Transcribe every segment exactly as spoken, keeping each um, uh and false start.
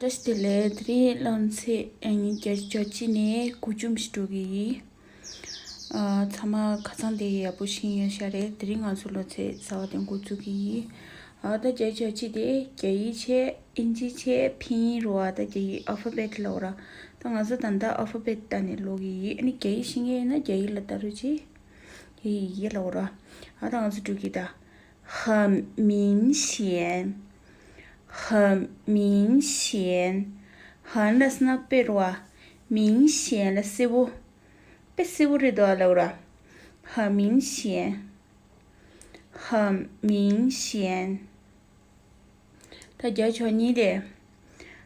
བཀྲ་ཤིས་བདེ་ལེགས། དེ་རིང་གླང་ཚེས་ཨ་ནི་བརྒྱད་ཅུ་གྱ་གཅིག་ནས་དགུ་བཅུ་ཞིག་འགྲོ་གི་ཡིན། ཨ། ཚང་མ་ཁ་སང་དེ་ཡག་པོ་ཞིག་ཡོད་ཤག་རེད། དེ་རིང་ང་ཚོ་ལོ་ཚེས་གསར་པ་དེ་འགོ་བཙུགས་ཀྱི་ཡིན། ཨ། ད་བརྒྱད་ཅུ་གྱ་གཅིག་དེ་རྒྱ་ཡིག་བྱས། ཨིན་ཇི་བྱས། ཕིན་ཡིན་རེད་བ། ད་རྒྱ་ཡིག་ཨལ་ཕ་བེད་ལབ་ར། ད་ང་ཚོ་ད་ལྟ་ཨལ་ཕ་བེད་ལྟ་ནས་ཀློག་གི་ཡིན། ཨ་ནི་རྒྱ་ཡིག་ཤེས་མཁན་ཡིན་ན་རྒྱ་ཡིག་ལ་ལྟ་རོགས་གྱིས། རྒྱ་ཡིག་ཡི་གེ་ལབ་ར། ཨ། ད་ང་ཚོ་འགྲོ་གི་ད། 很明显，很明显。 很ལབ་སོང་ན་དཔེ་རེད་བ། 明显ལབ་སོང་ན་གསལ་པོ། དཔེ་གསལ་པོ་རེད་འདུག་ཨ་ལབ་ར། 很明显，很明显。 ད་བརྒྱད་ཅུ་གྱ་གཉིས་དེ།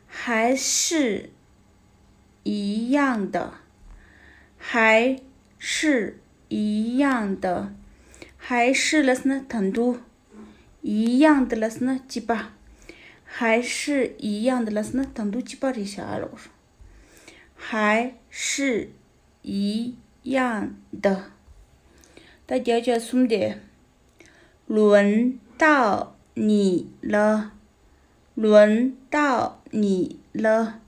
还是一样的，还是一样的。 还是ལབ་སོང་ན་ད་དུང་། 一样的ལབ་སོང་ན་གཅིག་པ། 还是一样的ལབ་སོང་ན་ད་དུང་གཅིག་པ་རེད་ཤག་ལབ། 还是一样的。 ད་བརྒྱད་ཅུ་གྱ་གསུམ་དེ། 轮到你了，轮到你了。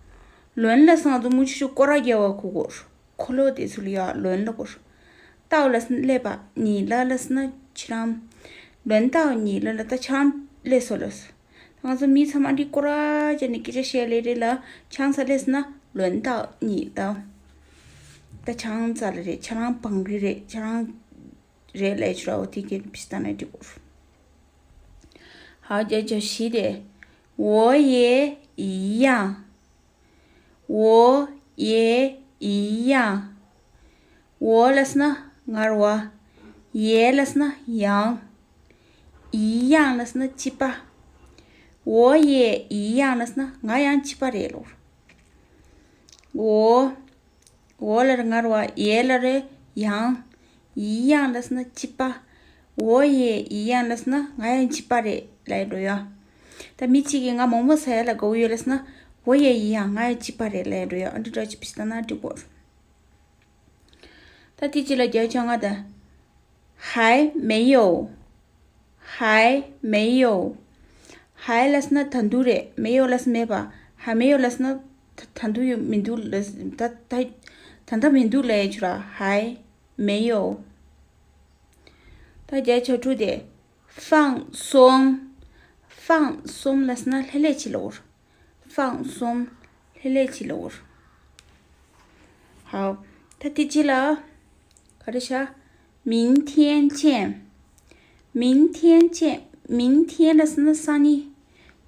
轮ལབ་སོང་ན་ང་ཚོ་མུ་ཆུ་ཆུ་སྐོར་ར་རྒྱག་པ་གོ་གོ། འཁོར་ལོ་དེ་ཚོ་ལ་ཡ་轮ལབ་གོ། 到ལབ་སོང་ན་སླེབས་པ། 你了ལབ་སོང་ན་ཁྱེད་རང་། 轮到你了ལབ་ད་ཁྱེད་རང་སླེབས་སོང་ལབ། ད་ང་ཚོ་མི་ཚང་མ་འདི་སྐོར་ར་བྱས་ནས་སྐད་ཆ་བཤད་ལེ་རེད་ལ། ཁྱེད་རང་ཚོ་སླེབས་སོང་ན་轮到你了། ད་ཁྱེད་རང་ཚོ་ལ་རེད། ཁྱེད་རང་བང་རི་རེད། ཁྱེད་རང་རེད་ལབ་ཆོག་ར། འོ་དེ་གི་ཕྱི་ལྟ་ན་འགྲིག་གོ། ཧའོ། བརྒྱད་ཅུ་གྱ་བཞི་དེ། 我也一样，我也一样。 我ལབ་སོང་ན་ང་རེད་བ། 也ལབ་སོང་ན་ཡང་། 一样ལབ་སོང་ན་གཅིག་པ། 我也一样ལབ་སོང་ན་ང་ཡང་གཅིག་པ་རེད་ལབ། 我 我ལབ་རེད་ང་རེད་བ། 也ལབ་རེད་ཡང་། 一样ལབ་སོང་ན་གཅིག་པ། 我也一样ལབ་སོང་ན་ང་ཡང་གཅིག་པ་རེད་ལབ་ཡ་འགྲོ་ཡ། ད་མི་གཅིག་གིས་ང་མོག་མོག་ཟ་ཡ་ལ་དགའ་བོ་ཡོད་ལབ་སོང་ན། 我也一样ང་ཡང་གཅིག་པ་རེད་ལབ་ཡ་འགྲོ་ཡ། ཨ་འདྲ་འདྲ་ཅིག་ཕྱི་ལྟ་ན་འགྲིག་གོ། ད་དེ་གཅིག་ལ་བརྒྱད་ཅུ་གྱ་ལྔ་དང་། 还没有，还没有。 还ལབ་སོང་ན་ད་དུང་རེད། 没有ལབ་སོང་ན་མེད་པ། 还没有ལབ་སོང་ན་ད་ད་དུང་ཡོད་མི་འདུག་ལབ། ད་ད་ད་ལྟ་མི་འདུག་ལབ་ཡ་ཆོག་ར། 还没有། ད་བརྒྱད་ཅུ་གྱ་དྲུག་དེ། 放松，放松ལབ་སོང་ན་ལྷོད་ལྷོད་བྱེད་ལབ། 放松། ལྷོད་ལྷོད་བྱེད་ལབ། ཧའོ། ད་དེ་གཅིག་ལ། ག་རེ་ཤག 明天见། 明天见། 明天ལབ་སོང་ན་སང་ཉིན།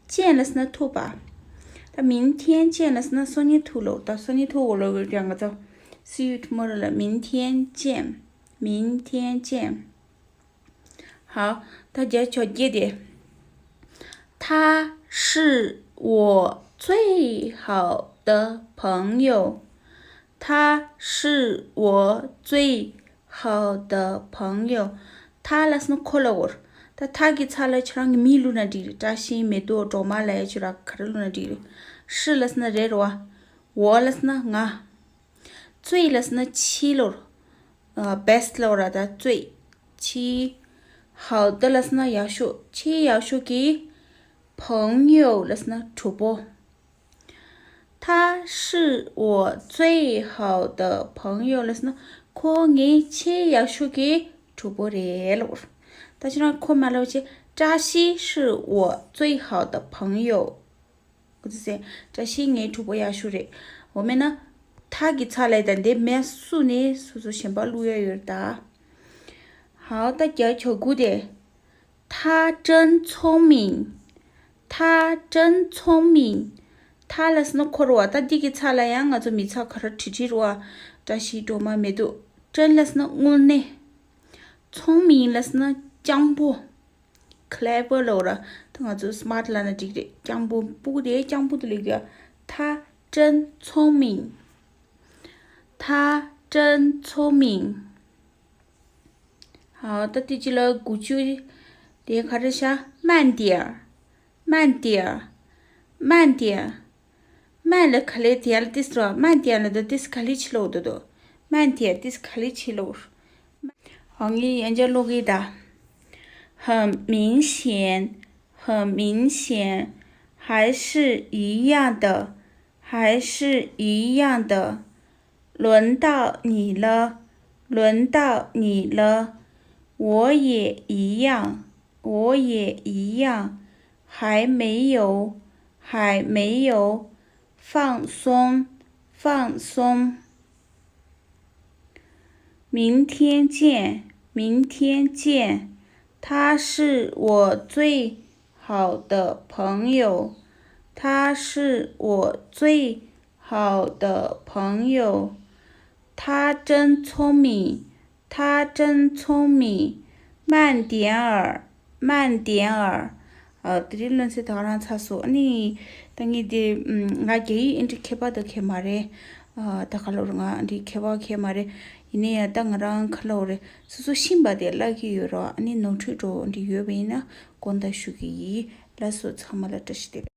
见ལབ་སོང་ན་ཐུག་པ། ད་明天见ལབ་སོང་ན་སང་ཉིན་ཐུག་ལབ། ད་སང་ཉིན་ཐུག་གོ་ལབ་ཀྱང་ང་ཚོ། See you tomorrow ལ། 明天见། 明天见། 好，ད་བརྒྱད་ཅུ་གྱ་བརྒྱད་དེ། 他是我最好的朋友。 他是我最好的朋友。 他ལབ་སོང་ན་ཁོ་ལབ་དགོས། ད་他གི་ཚབ་ལ་ཁྱེད་རང་གི་མིང་བླུགས་ན་འགྲིག་རེད། བཀྲ་ཤིས་མེ་ཏོག་སྒྲོལ་མ་ལབ་ཡ་ཁྱོད་རང་ག་རེ་བླུགས་ན་འགྲིག་རེད། 是ལབ་སོང་ན་རེད་རེད་བ། 我ལབ་སོང་ན་ང་། 最ལབ་སོང་ན་ཆེས་ལབ། ཨ། best ལབ་ར། ད་最། ཆེས། 好的ལབ་སོང་ན་ཡག་ཤོས། ཆེས་ཡག་ཤོས་ཀྱི། 朋友ལབ་སོང་ན་གྲོགས་པོ། 他是我最好的朋友ལབ་སོང་ན་ཁོ་ངའི་ཆེས་ཡག་ཤོས་ཀྱི་གྲོགས་པོ་རེད་ལབ། ད་ཁྱེད་རང་ཁོ་མ་ལབ་བྱས། 扎西是我最好的朋友། འོ་ཙི་ཙི། 扎西ངའི་གྲོགས་པོ་ཡག་ཤོས་རེད། འོ་མེད་ན། 他གི་ཚབ་ལ་ད་འདི་མེད་སུ་ནས་སོ་སོ་གཞན་པ་བླུག་ཡ་ཡོད་ད། 好，ད་བརྒྱད་ཅུ་གྱ་དགུ་དེ། 他真聪明། 他真聪明། 他ལབ་སོང་ན་ཁོ་རེད་བ། ད་འདི་གི་ཚབ་ལ་ཡང་ང་ཚོ་མིང་ཚབ་ག་རེ་བྲིས་བྲིས་རེད་བ། བཀྲ་ཤིས་སྒྲོལ་མ། མེ་ཏོག 真ལབ་སོང་ན་དངོས་གནས། 聪明ལབ་སོང་ན་སྤྱང་པོ། clever ལབ་ར། ད་ང་ཚོ་smart ལབ་ན་འགྲིག་རེད། སྤྱང་པོ། སྤུ་གུ་དེ་སྤྱང་པོ་དེ་ལབ་ཀྱི། 他真聪明། 他真聪明། 好，ད་དེ་གཅིག་ལ་དགུ་བཅུ་དེ་ག་རེ་ཤག 慢点儿། 慢点儿། 慢点儿། 慢ལ་ག་ལེ་དེ་ལ་ཏིས་རོ། 慢点儿ལ་ད་ཏིས་ག་ལེ་ཆི་ལོ་དོ་དོ། 慢点儿། ཏིས་ག་ལེ་ཆི་ལོ། 好，ངས་ཡང་བསྐྱར་ཀློག་གི་ད། 很明显，很明显， 很明显།还是一样的，还是一样的。轮到你了，轮到你了。我也一样，我也一样。还没有，还没有。放松，放松。明天见，明天见。他是我最好的朋友，他是我最好的朋友。他真聪明，他真聪明。慢点儿，慢点儿。ཨ། དེ་རིང་ལོན་ཚེ་ད་ག་རང་ཚར་སོང་། ཨ་ནི་ད་ངས་དེ་ང་རྒྱ་ཡིག་ཨེ་འདྲ་མཁས་པ་དང་མཁས་མ་རེད། ཨ། ད་ག་ལོར་ང་འདི་མཁས་པ་མཁས་མ་རེད། ཡིན་ན་ཡང་ད་ང་རང་ག་ལོར་རེད། སོ་སོ་ཤེས་པ་དེ་བཀླག་གི་ཡོད་རོགས། ཨ་ནི་ནོར་འཁྲུལ་འགྲོ་འདི་ཡོད་པ་ཡིན་ན་དགོངས་དག་ཞུ་གི་ཡིན། ལགས་སོ། ཚང་མ་ལ་བཀྲ་ཤིས་བདེ་ལེགས།